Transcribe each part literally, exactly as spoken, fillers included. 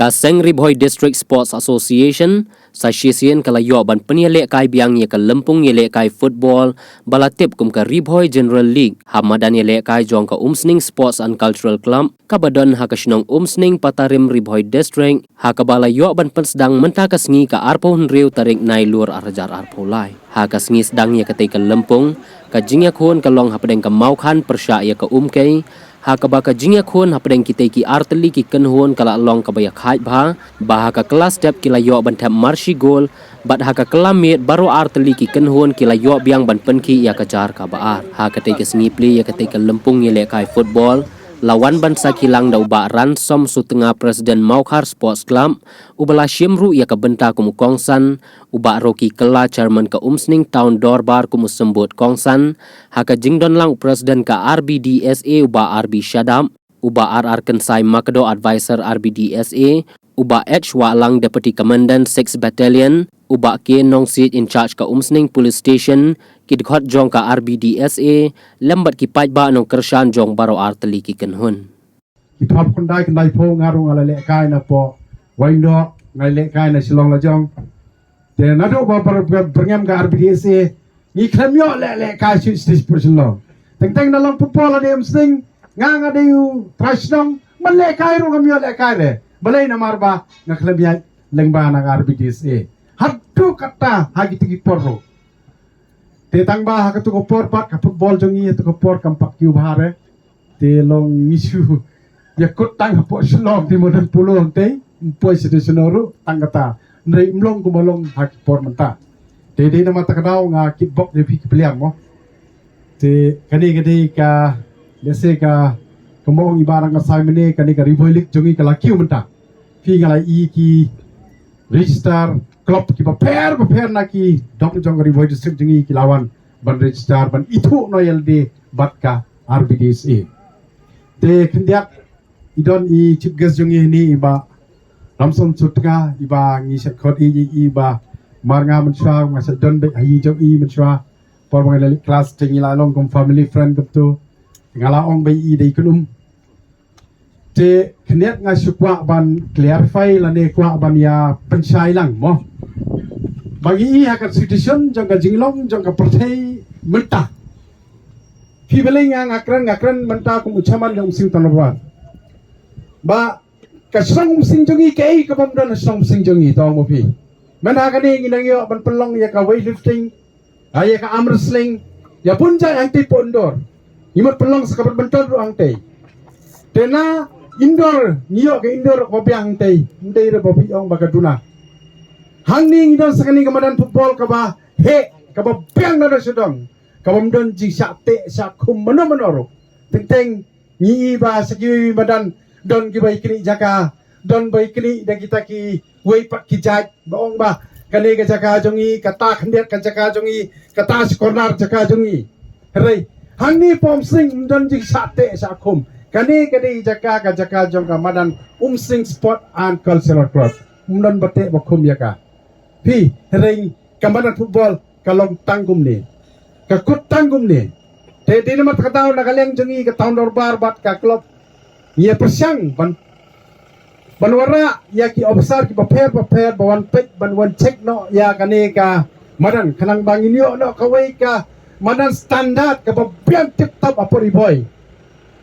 Ka Seng Ri Bhoi District Sports Association sa shisien ka la ïoh ban pynïalehkai biang ïa ka lympung ïalehkai football ba la tip kum ka Ri Bhoi General League ha madan ïalehkai jong ka Umsning Sports and Cultural Club kaba don ha ka shnong Umsning, Patarim, Ri Bhoi District, ha kaba la ïoh ban pynsdang mynta ka sngi ka arphew hynriew tarik Nailur arhajar arphew lai. Ha ka sngi sdang ïa katei ka lympung, ka jingïakhun ka long hapdeng ka Mawkhan pyrshah ïa ka Umkei, ha kaba ka jingïakhun hapdeng kitei ki artylli ki kynhun ka la long kaba ïakhaid bha, ba ha ka kylla step ki la ïoh ban thep marshi gol, bad ha ka kylla miet baroh artylli ki kynhun ki la ïoh biang ban pynkhih ïa ka jar kaba ar. Ha katei ka sngi plie ïa katei ka lympung ïalehkai football, la wan ban sakhi lang da u Bah Ransom Sutnga, President Mawkhar Sports Club, uba la shim ruh ïa ka bynta kum u kongsan, u Bah Rocky Kylla, Chairman ka Umsning Town Dorbar kum u symbud kongsan, ha ka jingdon lang u President ka R B D S A u Bah R B Shadap, u Bah R R Kynsai Makdo, Advisor R B D S A, u Bah H Wahlang, Deputy Commandant Six Battalion, u Bah K Nongsiej, in charge ka Umsning Police Station, ki dkhot jong ka R B D S A, lem bad ki paidbah nongkyrshan jong baroh artylli ki kynhun. Ki phra khyndai khyndai phew nga ruh nga la lehkai na poh Waidoh, nga la lehkai na Shillong lajong. Te naduh ba ber- ber- byrngem ka R B D S A, ngi khlem ïoh leh lehkai shuh shuh pyrshah Shillong. Teng teng na long football ha Umsning, nga nga dei u trai shnong, man lehkai ruh ngam ïoh lehkai re. Balei? Namar ba nga khlem ïaid lyngba na ka R B D S A. Haduh katta ha kito ki por ruh. Te tang ba ha kato ka por pat ka football jong ngi ha kato ka por kam pat kiew bha re. Te long ngi shu ïakut tang hapoh Shillong te modern polo hangtei, ym poi sha station ruh tang kata. Hynrei ym long kumba long ha ki por mynta. Te dei namar kata ka daw nga kitbok ïa phi ki pliang mo. Te kane ka dei ka, lehse ka, kumba ong i Bah Rangkasai mynne, kane ka Ri Bhoi League jong ngi ka la kiew mynta. Phi nga la i ki register club kiba pher ba pher na ki dong jong ka Ri Bhoi District jong ngi ki la wan ban register ban ithuh noh ïa lade bad ka R B D S A. Te khyndiat i don i chief guest jong ngi hangne, i Bah Ramson Sutnga, iba ngi shait khot ïa i, i Bah Mar, nga mynshuwa nga shait don beit ha ïing jong i mynshuwa. Por ba nga la leit klas te ngi la long kum family friend kumto. Nga la ong ba i dei kynum. Te khyndiat nga shu kwah ban clarify lane kwah ban ïa pynshai lang mo. Ba ngi i ha ka situation jong ka jinglong jong ka pyrthei mynta. Phi balei nga nga kren, nga kren mynta kum u chairman jong Umsning Town Dorbar. Ba ka shnong Umsning jong ngi kaei kaba ym don shnong Umsning jong ngi, to mo phi. Mynta kane ngi nang ïoh ban pynlong ïa ka weightlifting, ha ïa ka arm wrestling, ïa bun jait hangtei poh indoor. Ngi mut pynlong sa ka badminton ruh hangtei. Te na indoor ngi ïoh ka indoor kaba biang hangtei, hangtei ruh ba phi ong ba ka duna. Hangne ngi don sa kane ka madan football kaba heh, kaba biang na da sha dong, kaba ym don jingshah teh shah khum mano mano ruh. Teng teng ngi i ba sa kiwei madan don kiba ïa knieh jaka, don ba ïa knieh da kita kiwei pat ki jait ba ong ba kane ka jaka jong ngi, kata khyndiat ka jaka jong ngi, kata shi corner jaka jong ngi. Hynrei hangne poh Umsning ym don jingshah teh shah khum. Kane ka dei jaka, ka jaka jong ka madan Umsning Sport and Cultural Club. Ym don ba teh ba khum ïa ka. Phi, hynrei ka madan football ka long tang kumne, ka kut tang kumne. Te dei namar kata ka daw na ka liang jong ngi ka Town Dorbar bad ka club ngi ïa pyrshang ban, ban wanrah ïa ki officer kiba pher ba pher ba wan peit, ban wan check noh ïa kane ka madan, khnang ba ngin ïoh noh kawei ka madan standard kaba biang tip top hapoh Ri Bhoi.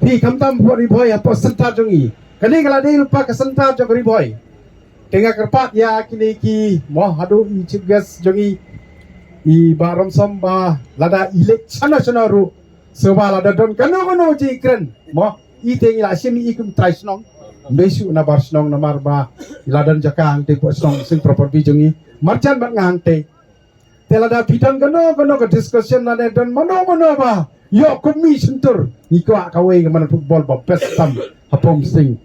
Phi, khamtam hapoh Ri Bhoi, hapoh center jong ngi. Kane ka la dei lypa ka center jong ka Ri Bhoi. Te nga kyrpad ïa kine ki mo, haduh i chief guest jong ngi, i Bah Ramsom, ba lada i leit shano shano ruh, shuwa ba lada don kano kano jingkren mo, i te ngi la shim i kum trai shnong. Ym dei shuh na bar shnong namar ba i la don jaka hangtei poh shnong Umsning proper beit jong ngi. Marjan bad nga hangtei. Te lada phi don kano kano ka discussion lane don mano mano ba ïoh kmie shyntur, ngi kwah kawei ka madan football ba best tam hapoh Umsning.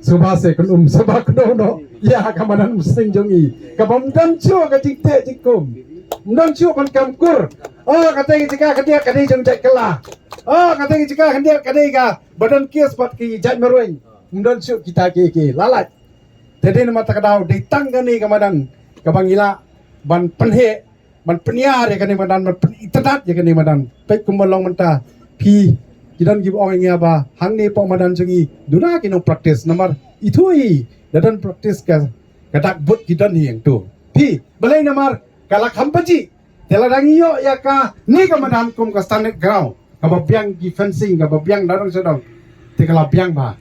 Shuwa se kynum, shuwa kynum noh ïa ka madan Umsning jong ngi, kaba ym don shuh ka jingteh jingkhum. Ym don shuh ban kam kur. Oh, kata ka jaka khyndiat ka dei jong jait kylla. Oh, kata ka jaka khyndiat ka dei kaba don case bad ki jait marweiñ. Ym don shuh kita kiei kiei. Lalait. Te dei namar kata ka daw dei tang kane ka madan kaba ngi lah ban pynheh, ban pynïar ïa kane madan, ban pynitynnad ïa kane madan. Peit kumba long mynta, phi, ki don kiba ong ïa ngi ba hangne poh madan jong ngi duna ki nong practice namar Itu hi da don practice ka ka dak but ki don hi yang tu. Phi balei namar ka la kham paji. Te la dang ïoh ïa ka ni ka madan kum ka standard ground. Ka ba biang ki fencing ka ba biang da dong sha dong. Te ka la biang ba.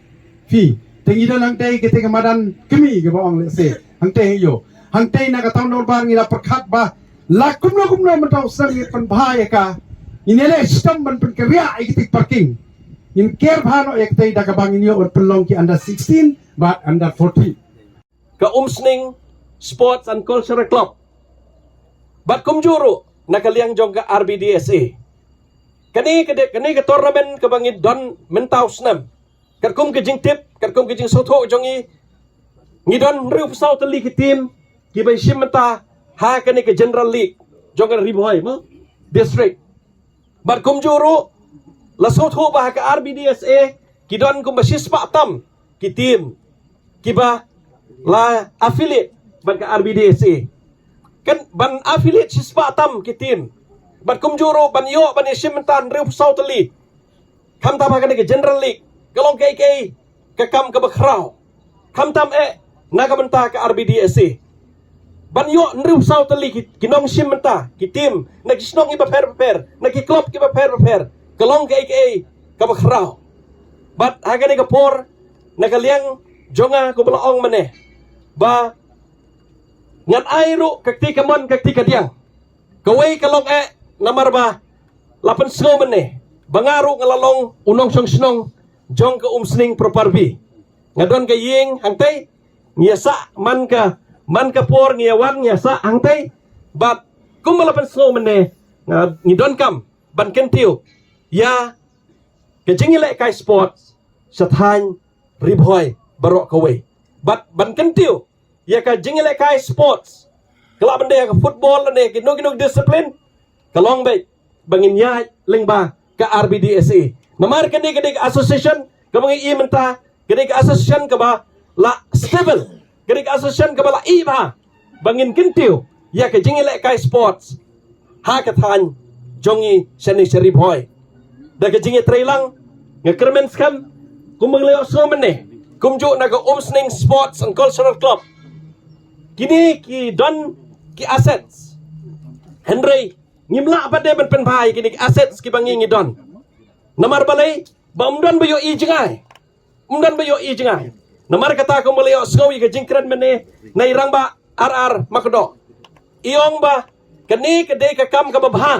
Phi te ngi don hangtei kite ka madan kmi ka ba ong lehse. Hangtei hi ïoh. Hangtei na ka town dorbar ngi la pyrkhat ba la kumno kumno mynta u seng ngi pynbha ïa ka. Ngi ne le stem ban pynkyrïa ïa kite parking. Ngin ker bha noh ïa kite da ka ba ngin ïoh ban pynlong ki under sixteen bad under fourteen. Ka Umsning Sports and Cultural Club. Bad kumjuh ruh na ka liang jong ka R B D S A. Kane ka de- kane ka tournament ka ba ngi don mynta u snem. Katkum ka jingtip, katkum ka jingsngewthuh jong ngi, ngi don hynriewphew saw tylli ki team ki ba shim bynta ha kane ka General League jong ka Ri Bhoi mo district. Bad kumjuh ruh la sngewthuh ba ha ka R B D S A ki don kumba shispah tam ki team ki ba la affiliate bad ka R B D S A. Kan ban affiliate shispah tam ki team. Bad kumjuh ruh ban ïoh ban ïa shim bynta hynriewphew saw tylli. Khamtam ha kane ka General League ka long kaei kaei ka kam ka ba khraw. Khamtam eh na ka bynta ka R B D S A. Ban ïoh hynriewphew saw tylli ki, ki nongshim bynta, ki team, na ki shnong ki bapher bapher, na ki club ki bapher bapher, ka long kaei kaei ka ba khraw. Bad ha kane ka por na ka liang jong nga kumba la ong mynne ba ngan ai ruh ka kti kamon ka kti kadiang. Kawei ka long eh namar ba la pynsngew mynne ba nga ruh nga la long u nongshong shnong jong ka Umsning Property. Nga don ka ïing hangtei, ngi ïa sah man ka, man ka por ngi ïa wan ngi ïa sah hangtei. Bad kumba la pynsngew mynne nga, ngi donkam ban kyntiew ïa ka jingïalehkai sports sha thaiñ Ri Bhoi baroh kawei. Bad ban kyntiew ïa ka jingïalehkai sports, ka lah ban dei ka football ne kino kino discipline, ka long beit ba ngin ïaid lyngba ka R B D S A. Namar kane ka dei ka association ka ba ngi i mynta, ka dei ka association ka ba la stable, ka dei ka association ka ba la i bha ba ngin kyntiew ïa ka jingïalehkai sports ha ka thaiñ jong ngi shane sha Ri Bhoi. Da ka jingïatreilang nga kyrmen skhem kumba ngi la ïohsngew mynne kumjuh na ka Umsning Sports and Cultural Club. Kine ki don ki assets. Hynrei ngim lah pat de ban pynbha ïa kine ki assets ki ba ngi ngi don. Namar balei? Ba ym don ba ïohi jngai. Ym don ba ïohi jngai. Namar kata kumba la ïohsngew ïa ka jingkren mynne na i Rangbah R R Makdoh, i ong ba kane ka dei ka kam ka ba bha.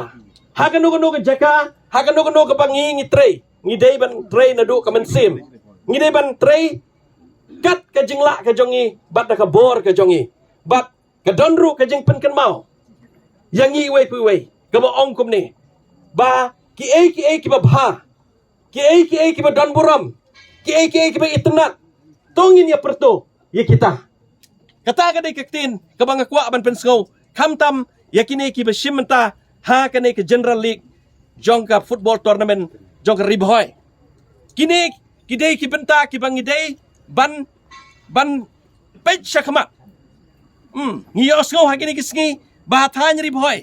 Ha kano kano ka jaka, ha kano kano ka ba ngi ngi trei, ngi dei ban trei naduh ka mynsiem. Ngi dei ban trei kat ka jinglah ka jong ngi bad da ka bor ka jong ngi. Bad ka don ruh ka jingpynkynmaw ïa ngi iwei pa iwei ka ba ong kumne ba kiei kiei ki ba bha, kiei kiei ki ba don burom, kiei kiei ki ba itynnad, to ngin ïa pyrto ïa kita. Kata ka dei ka ktien ka ba nga kwah ban pynsngew khamtam ïa kine ki ba shim bynta ha kane ka General League jong ka football tournament jong ka Ri Bhoi. Kine ki dei ki bynta ki ba ngi dei ban, ban peit sha khmat. Hmm, ngi ïohsngew ha kine ki sngi ba ha thaiñ Ri Bhoi,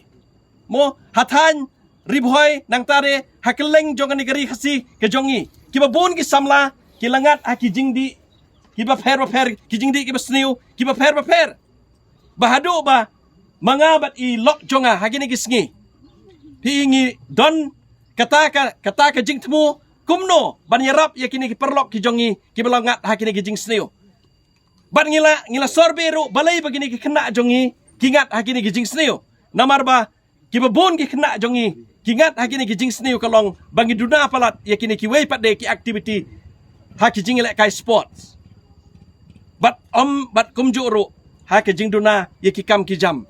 mo, ha thaiñ Ri Bhoi nangta re ha kylleng jong kane ka ri Khasi ka jong ngi, ki ba bun ki samla ki la ngat ha ki jingdih ki bapher bapher, ki jingdih ki ba sniew ki bapher bapher. Ba haduh ba ma nga bad i lok jong nga ha kine ki sngi, phi ngi don kata ka, kata ka jingthmu kumno ban ïarap ïa kine ki paralok ki jong ngi ki ba la ngat ha kine ki jingsniew. Bad ngi la, ngi la survey ruh balei ba kine ki khynnah jong ngi ki ngat ha kine ki jingsniew. Namar ba ki ba bun ki khynnah jong ngi ki ngat ha kine ki jingsniew ka long ba ngi duna palat ïa kine kiwei pat de ki activity ha ki jingïalehkai sports. Bad ym, bad kumjuh ruh ha ki jingduna ïa ki kam ki jam.